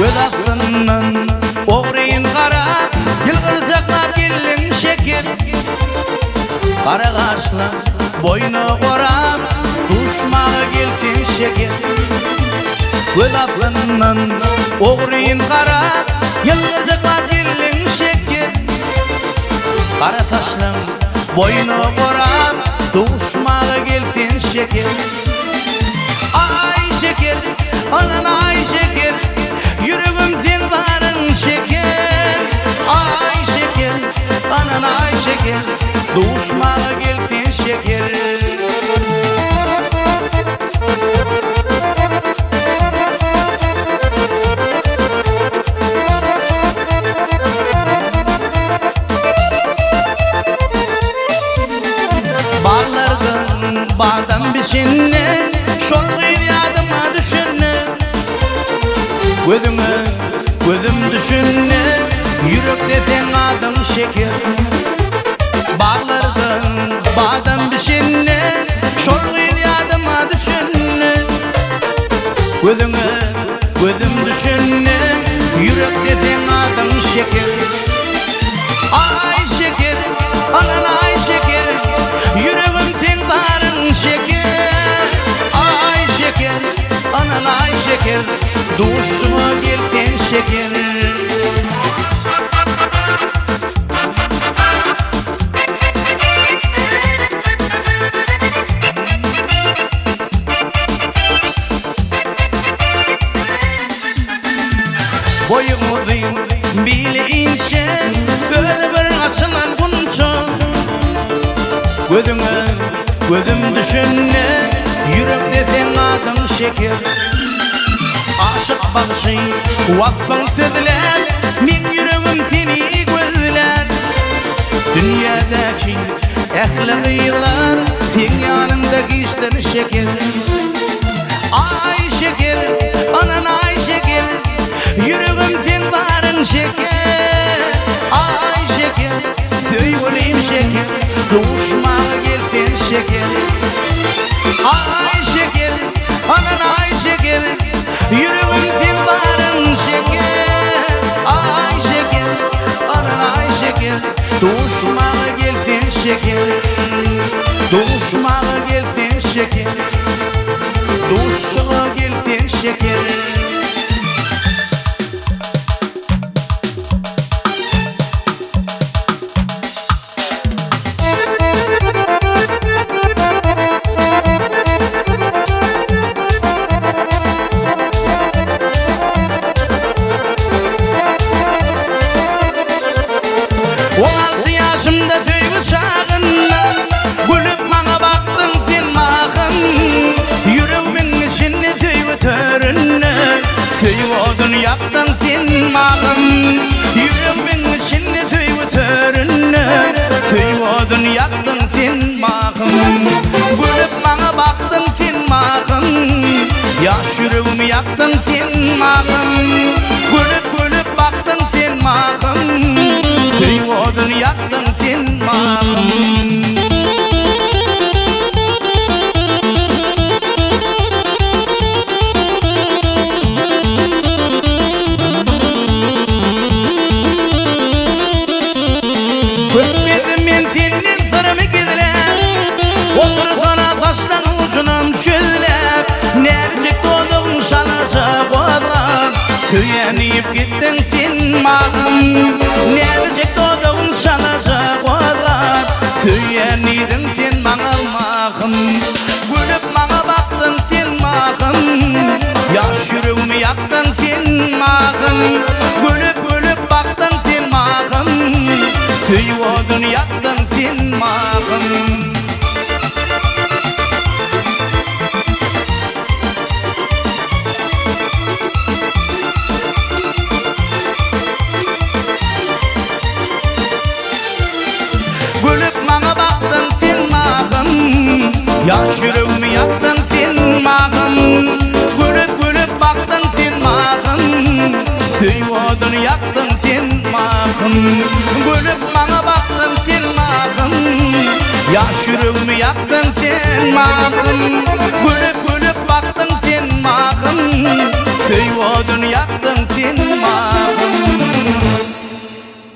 Göz astyndan ogryn garap, Ýylgyrjaklap geldiň şeker. Gara gaşlaň boýuna gorap, Duşmaga gelseň şeker. Göz astyndan ogryn garap, Ýylgyrjaklap geldiň şeker. Gara saçlaň boýuna gorap, Duşmaga gelseň şeker. Aý şeker, anan aý şeker, Ýüregim seň baryň şeker. Aý şeker, anan aý şeker, Duşmaga gelseň şeker. Baglardan badam bişende, Şol gyz ýadyma düşende, Gözüňe gözüm düşünde, Ýürekde seň adyň şeker. Baglardan badam bişende, Şol gyz ýadyma düşende, Gözüňe gözüm düşünde, Ýürekde seň adyň şeker. Aý şeker, alan aý şeker, Ýüregim seň baryň şeker. Aý şeker, alan aý şeker, Duşuma gel sen şeker. Boýuň uzyn, bili inçe, Özi bir açylan gunça. Gözüňe gözüm düşünde, Ýürekde seň adyň şeker. Aşyk bagşy waspyň sözlär, Meň ýüregim seni gözlär. Dünýädäki ähli gyzlar, Seň ýanyňda giçdir şeker. Aý şeker, anan aý şeker, Ýüregim seň baryň şeker. Aý şeker, söýgülim şeker, Duşmaga gel sen şeker. Aý şeker, anan aý şeker, Ýüregim seň baryň şeker. Aý şeker, anan aý şeker, Duşmaga gel sen şeker. Duşmaga gel sen şeker. Duşuga gel sen şeker. 16 ýaşymda söýgi çagynda Gülüp maňa bakdyň sen mahym Ýüregimiň içinde söýgi töründe Söýgi oduny ýakdyň sen mahym Ýüregimiň içinde söýgi töründe Söýgi oduny ýakdyň sen mahym Gülüp maňa bakdyň sen mahym Ýaş ýüregimi ýakdyň sen mahym Gülüp gülüp bakdyň sen mahym Söýgi oduny ýakdyň sen mahym. Köpmedim men senden syrymy gizläp, Otursana saçlaň ujunam çözläp, Näzijek dodagyň şalaja gozgap, Söýen diýip gitdiň sen mahym. Näzijek dodagyň şalaja gozgap, Söýen diýdiň sen maňa mahym. Gülüp maňa bakdyň sen mahym, Ýaş ýüregimi ýakdyň sen mahym. Gülüp gülüp bakdyň sen mahym, Söýgi oduny ýakdyň sen mahym. Gülüp maňa bakdyň sen mahym, Ýaş ýüregimi ýakdyň sen mahym. Gülüp gülüp bakdyň sen mahym, Söýgi oduny ýakdyň sen mahym. Gülüp maňa bakdyň sen mahym, Ýaş ýüregimi ýakdyň sen mahym. Gülüp gülüp bakdyň sen mahym. Söýgi oduny ýakdyň sen mahym.